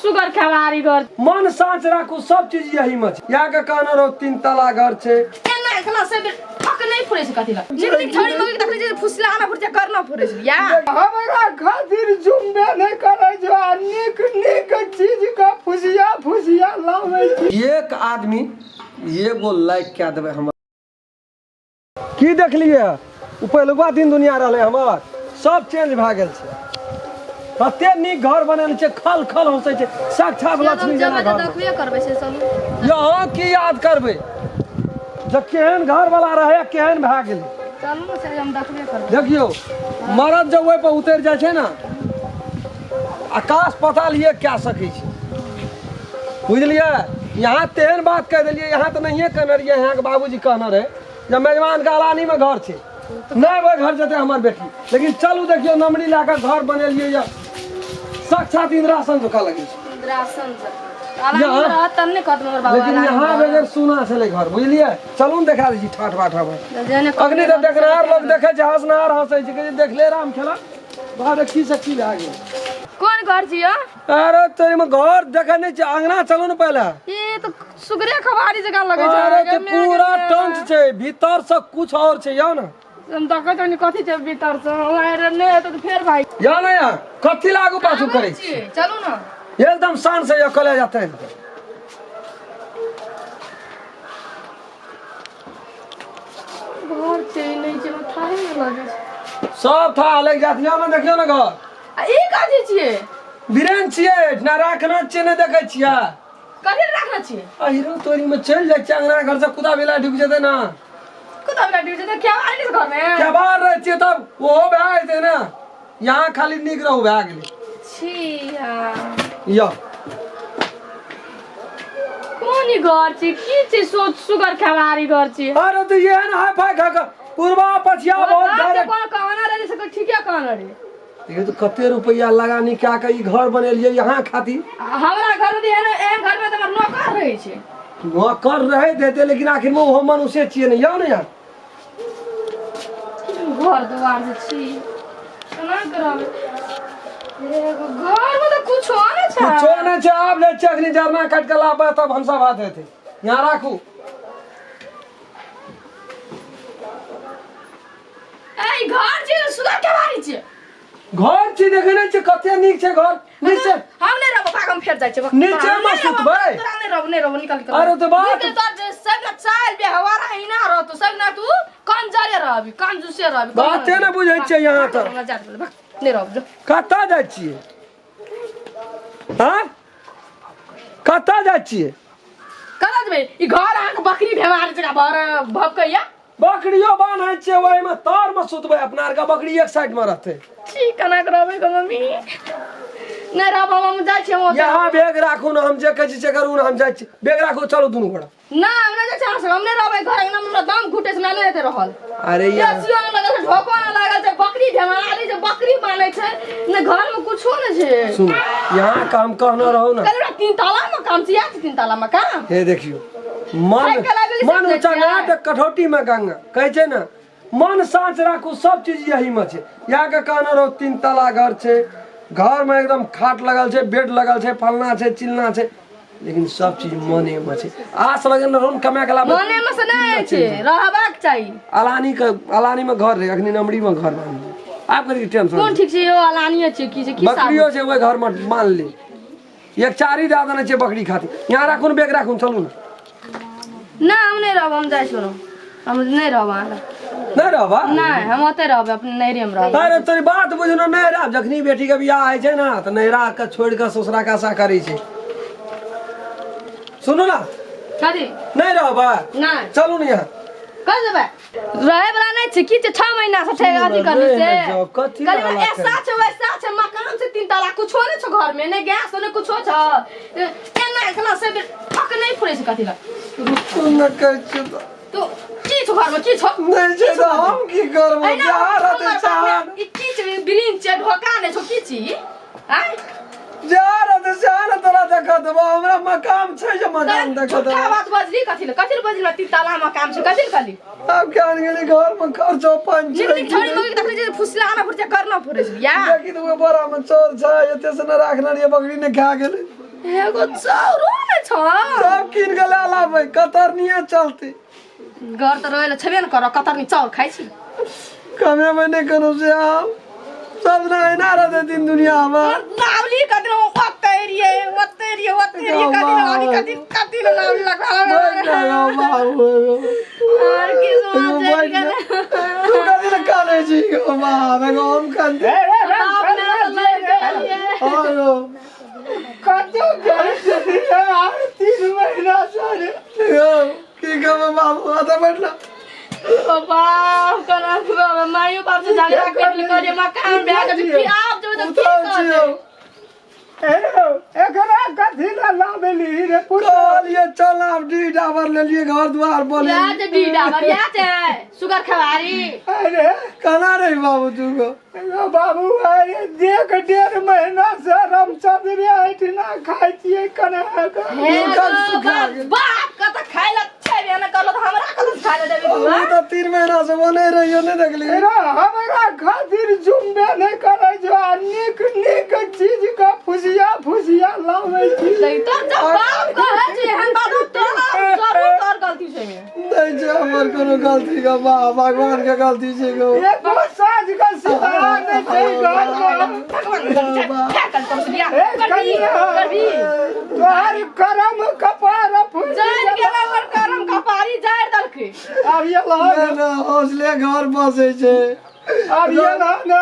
सुगर खेवारी घर। मन साँच राखू, सब चीज यही में छै। यहाँ के कहने रहो 3 तला घर छै। एना एखना से ठक नहीं फुरे छै कथी ला। नीक नीक छौड़ी मौगी के देखले जे फुसला आना फुरचे करना फुरे छै या। हमरा खातिर जुम्बे नहीं करे जो आ नीक नीक चीज का फुसिया फुसिया लावे छी। एक आदमी एगो लाइक कए देबै हमर। की देखलिए ओ पहिलुका दिन दुनिया रहलै हमर, सब चेंज भए गेल छै। कते नीक घर बनेने छै, खल खल हंसै छै साक्षात लक्ष्मी जेना घर में। देखबे करबै से चलू। यहाँ की याद करबै जे केहन घर वाला रहै केहन भए गेलै। चलू ने से हम देखबे करबै। देखियौ मरद जब ओहि पर उतरि जाइ छै ने आकाश पताल ये कए सकै छै, बुझलियै? यहाँ तेहन बात कहि देलियै, यहाँ तऽ नहिए कहने रहियै। यहाँके बाबूजी कहने रहै जे मेजबानके अलानीमे घर छै, नहि ओहि घर जेतै हमर बेटी। लेकिन चलू देखियौ नमरी लए कऽ घर बनेलियै यऽ, साक्षात इंद्रासन जकाँ लगै छै। इंद्रासन जकाँ। अलानी में रहत तब ने कहत हमर बाबू। लेकिन यहाँ बगैर सुना छलै घर, बुझलियै? चलू ने देखा दै छी ठाठ बाट हमर। अखनी तऽ देखनाहार लोक देखै छै, हँसनाहार हँसै छै, कहै छै देखले राम खेला बाप रे की से की भए गेल। कोन घर छियै? अरे तोरी में घर देखे नहीं छै, अंगना चलू ने पहले। ई तो सुगरे खबारी जकाँ लगै छै। अरे ते पूरा टंच छै, भीतर से कुछ और छै। याओ ना हम देखै तनी कथी छै भीतर से। अरे नहि हेतै तऽ फेर भाई या ना या कथी लागू पाछू करै छी। चलू ना एकदम शान से कले जाते हैं। घर छै नहि छै, थाहे नहि लगै छै। सब था लग जात। या ना देखियौ ना घर। आ ई कथी छियै? बीरेन छियै ना राखना छियै, नहि देखै छियै? कथी लए राखने छियै? अहिरो तोरी में चलि जाइ छियै अंगना घर से, कुदा बिला ढुकि जेतै ना। कुदा बिला ढुकि जेतै? क्या आइलिस घर में क्या बाहर रहै छियै तब ओहो भए जेतै ना। यहाँ खाली नीक रहू भए गेलै। छी यार। या कोन ई घर छी, की छी? सोच सुगर खेवारी घर छी। अरे तो ये ना हाई फाई खा के पूर्वा पछिया बहुत बाप के डायरेक्ट। कोन कहना रहे से ठीके कहना रहे। ये तो कते रुपया लगा निका के ई घर बनेलिए यहाँ खातिर। हमरा घर में एहन एहन घर में त हमर नौकर रहै छै। नौकर रहे देते लेकिन आखिर में ओहो मनुष्य छियै ने। यौ ने यहाँ घर दुआर जे छी केना करब? एगो घर में तऽ कुछो नहि छै। कुछो नहि छै। आब ले छै अखनी जरना काटि के लाबे तब भनसा भात हेतै। यहाँ राखू। ए घर छी सुधा के बारी छी। घर छी देखे नहि छी कते नीक छै घर। नीचे हम नहि रहबो भाग, हम फेर जाइ छी। नीचे में सुतबै? तोरा नहि रहबो, नहि रहबो, निकल निकल। अरे तो बात निकल। तोर जे सब ना चाल व्यवहार अहिना रहतो, सब ना तू कंजरे रहबी, कंजूसे रहबी। बाते ने बुझै छियै यहाँ तऽ। हमरा जा दे, भाग, नहि रहब जो। कतऽ जाइ छियै? हाँ कतऽ जाइ छियै? कतऽ जेबै? ई घर अहाँके बकरी भेमार जकाँ भर भभकैया। बकरियो बान्है छियै ओहिमे तर मे सुतबै अपना आरके, बकरी एक साइड मे रहतै। छी केना के रहबै गो मम्मी? नहि रहब हम जाइ छियै हम ओतऽ। यहाँ बैग राखू ने, हम जे कहै छी से करू ने। हम जाइ छी, बैग राखू, चलू दुनू गोरा। ना हम नहि जाइ छियै अहाँ संग, हम नहि रहबै घर अंगना में, हमरा दम घुटै छै, हमरा नहि हेतै रहल। अरे यार एसियो नहि लागल छै, ढोको नहि लागल छै, बकरी भेमारी छै, बकरी बान्है छै ने, घर में कुछो नहि छै। सुन यहाँ के हम कहने रहू ने। कहलियै हमरा 3 ताला मकान छै, इएह छै 3 ताला मकान। हे देखियौ मन खाइ के लागल मन सब ऊँचा जाइ ना छियै। तऽ कठौती में गंगा कहै छै ने। मन साँच राखू, सब चीज यही में छै। यहाँ के कहने रहो 3 तला घर छै, घर में एकदम खाट लगल छै, बेड लगल छै, फलना छै चिलना छै, लेकिन सब चीज मने में छै। आस लगन रहो ने कमा के लाबै। मने में से नहि छै, रहबाक चाही। अलानी के अलानी में घर रहे, अखनी नमरी में घर बान्हलियै। आब कथी के टेंशन? कोन ठीक छै यौ, अलानिये छै की छै की साबुन? बकरियो छै ओहि घर में मान ली, एक चारी दए देने छै बकरी खातिर। यहाँ राखू ने बैग, राखू ने, चलू ने। ना हम नहि रहब, हम जाइ छी, हम नहि रहब अहाँ लग। नहि रहबा? नहि, हम ओतै रहबै, अपने नैहरे मे रहबै। अरे तोरी बात बुझ ने, नहि रहब। जखनी बेटी के बियाह होइ छै ने तऽ नैहरा के छोड़ि कऽ ससुरा के आशा करै छै। सुनू ने। कथी? नहि रहबै? नहि। चलू ने यहाँ। कऽ देबै रहे वाला नहि छै की छै, 6 महीना से ठेक अथी करली से। रहे जाओ, कथी कहली वाला ऐसा छै वैसा छै, मकान छै 3 तला, कुछो नहि छै घर में, नहि गैस नहि कुछो छै। एना एखना से ठक नहि फुरै छै कथी लए? रुकू ने, कहै छियौ तऽ। तू की छौ घर में, की छौ? नहि छै तऽ हम की करबो? एना जा रहतै हमर चाहन। बाप रे, ई की छै? ब्रिंच छै, ढोका नहि छौ, की छी आँय? जा रहतै चाहन, तोरा देखऽ देबो। हमरा मकान छै जे मकान देखऽ झूठा देबो। बात बजली कथी लए? कथी लए बजली? 3 ताला मकान छै कथी लए कहली? आब क्या गेली घर में खर्चो पानि नीक छै। नीक छौड़ी मौगी के देखली जे फुसला आना फुरचे करना फुरे छै या। देखी तऽ ओहि बोरा में चोर छै, एते से न राखने रहियै, बकरी ने खा गेलै। एगो चाउरो नै छ। सब कीन के ला लाबै, कतरनिये चलते। घर तऽ रहै लए छेबे ने करऽ, कतरनी चाउर खाइ छी। कमेबै नहि कोनो से आब सब ना एना रहतै दिन दुनिया मे। नावली कदिन ओते रहिए, ओते रहिए, ओते रहिए, कदिन आगे कदिन कदिन नावली लगवा। बैठ जा गो बाबू एगो। और की एगो समाचार बैठ जा। तू कथी लए कानै छी गो बाप? एगो हम कानते। बाप ने तऽ लड़ि गेलियै। हाँ गो। कतौ गेल छलियै आर 3 महीना से रे? यौ, की कहबै बाबू, अतऽ बैठ ना। ओ बाप, केना बाप माइयो बाप से झगड़ा कर ले, मकान भए गेल छै, फिर आब जेबै तऽ की उतरल छी कहतै? यौ। हे रौ, एकरा कथी लए लाबेली रे पुतो? कहलियै चल आब डी डाबर लेलियै, घर दुआर बने। इएह छै डीडा बढ़िया छै सुगर खेवारी। अरे। केना रही बाबू तू गो? एगो बाबू, अरे एक 1.5 महीना से रामचंद्र एहिठिना खाइ छियै कना कऽ। हे मुँह गो, सुखा बाप गेल। बाप के तऽ खाय लए छेबे ने करलो तऽ हमरा कतऽ से खाय लए देबी तू? हम तऽ 3 महीना से बने रहियो, नहि देखलियै? रे, हमरा खातिर जुम्बे नहि करै छौ आ नीक नीक चीज के फुसिया फुसिया लाबै छी। तऽ तोर जब बाप कहै छै एहन बात, तोरा जरूर तोर गलती छै एहिमे। नहि छै हमर कोनो गलती गो बा, भगवान के गलती छै गो। एको साँझ के सिधा नहि छै घर पर। भगवान के गलती छै। फेकल तोर से बियाह ए, करबी? कनिया। करबी? तोहर करम कपार फूटि जारि गेल। गेल हमर करम कपारी, जारि देलकै। आब ये लह। नहि नहि, हौसले घर बसै छै। आब ये लह ने,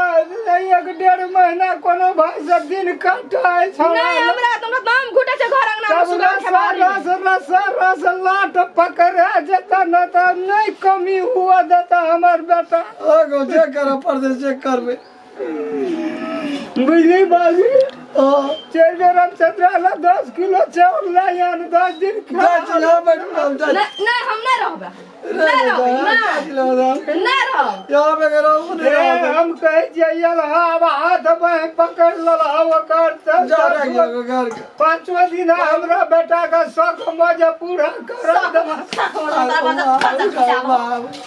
1.5 महीना कोनो भाई सब दिन कटै छौ। नहि, हमरा तऽ हमरा दम घुटै छै घर अंगना मे तब सुगर रस खेबारी। रस रस रस लाट पकड़ा जेता न तऽ नहि कमी हुआ देता हमर बेटा। आगो जे करऽ पड़तै से करबै। बुझली बाबू? हाँ। चलि जो रामचंद्र ला, 10 किलो चाउर ला आन, 10 दिन खा। जाइ छी, यहाँ बैठ हम जाइ छी। नहि नहि, हम नहि रहबै, नहि रहबै, नहि नहि रहब। यहाँ पे रहू नहि ए, रहबै। हम कहै छियै आयल, आब हाथ बाँहि पकड़ि लेलह ओकर तऽ जा रहियो घर के। पाँचो दिन हमरा बेटा के शौक मौज पूरा करा देबा।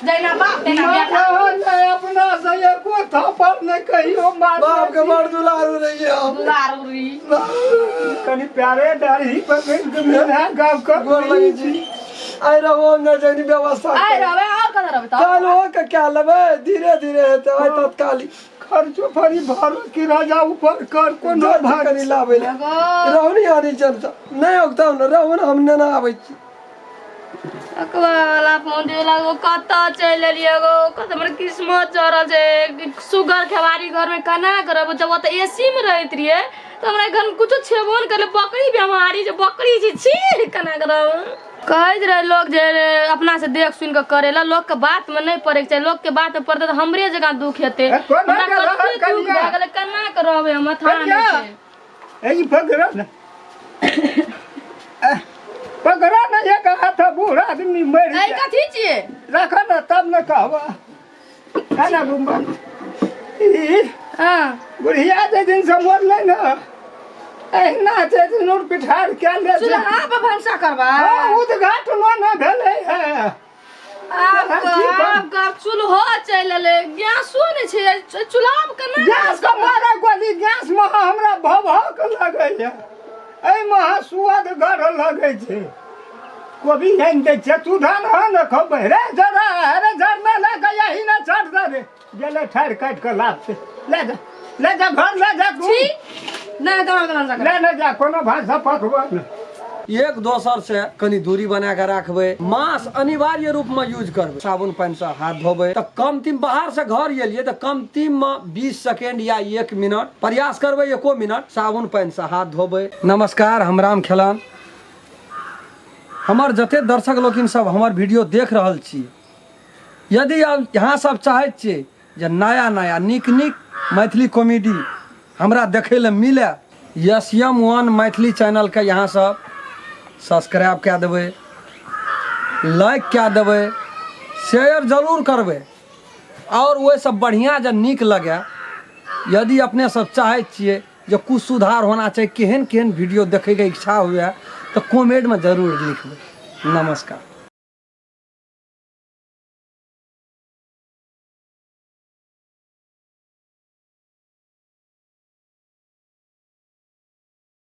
जहिना बाप तहिना बेटा। नहि, अपना से एको थप्पड़ नहि कहियो मार। बाप के बड़ दुलारू रहिए हम। दुलारू। कनि प्यारे दाढ़ी पकड़ि के मेरा गाँव कर। गोर लगै छी। आइ रहो, हम जाइ छी व्यवस्था। आइ रहबै आओर कतऽ रहबै तऽ? काल्हि हो के क्या लेबै, धीरे धीरे हेतै, आइ तत्काली। खर्चो फरी भरो कि राजा ऊपर कर कोनो जाइ छी भार। कनि लाबै लए। एगो रहू ने यहाँ नीचे, नहि औगताउ ने, रहू ने, हम नेना आबै छी। वाला फोन दियो लागो, कतऽ चलि एलियै गो? कतऽ हमर किस्मत जरल छै? सुगर खेवारी घरमे केना करब, जब ओतऽ एसी मे रहैत रहियै तऽ हमरा घरमे कुछो छेबो नहि करलै। बकरी बेमारी छै, बकरी छै, छी, केना करब? कहैत रहै लोक जे अपना से देख सुनि कऽ करै लए, लोकके बातमे नहि पड़ैके चाही। लोकके बातमे पड़तै तऽ हमरे जकाँ दुख हेतै। ए, कोना हमरा के रहल कते दुख कनिया? भए गेलै, केना कऽ रहबै हम? थाह नहि कनिया? छै। ए, ई पकड़ ने, ए, पकड़ ने, एक हाथ बूढ़ आदमी मरि ए, जाय। कथी छियै? राख ने तब ने कहबा। खाना घुमबा ई। बुढ़िया जे दिन से मरलै ने, एहिना छै जे नूर पिठार कए ले छै। चूल्हा पर भनसा करबै? हँ, उद्घाटनो नहि भेलै है। आब आब आब चूल्हो चलि एलै, गैसो नहि छै, चूल्हा पर केना? गैस के मारे गोली, गैस मे हमरा भभक लगैया, एहिमे सुअदगर लगै छै। कोबी आनि दै छियै, तू धान हँ ने खबै रे जरा। अरे झरना लए कऽ यही ने छट दे रे, गेलै ठाढ़ि काटि कऽ लाबतै। ले जा, ले जा, घर ले जा तू। छी, नहि तऽ भनसा करबै। ले ने जा, कोनो भाषा पकबऽ ने। एक दोसर से कनि दूरी बना के राखबै, मास्क अनिवार्य रूप में यूज करबै, साबुन पानि से हाथ धोबै। तऽ कमती बाहर से घर एलियै तऽ कमती में 20 सेकेंड या 1 मिनट प्रयास करबै, 1 मिनट साबुन पानि से हाथ धोबै। नमस्कार, हम राम खेलान। हमर जते दर्शक लोकिन सब हमर वीडियो देख रहल छी, यदि आब अहाँ सब चाहैत छियै जे नया नया नीक नीक मैथिली कॉमेडी हमरा देखै लए मिले, यस एम वन मैथिली चैनलके यहाँ सब सब्सक्राइब कए देबै, लाइक कए देबै, शेयर जरूर करबै। आओर ओहिसँ बढ़िआँ जे नीक लगै, यदि अपने सब चाहै छियै जे कुछ सुधार होना चाही, केहन केहन वीडियो देखैके इच्छा हुए, तऽ कमेंटमे जरूर लिखबै। नमस्कार।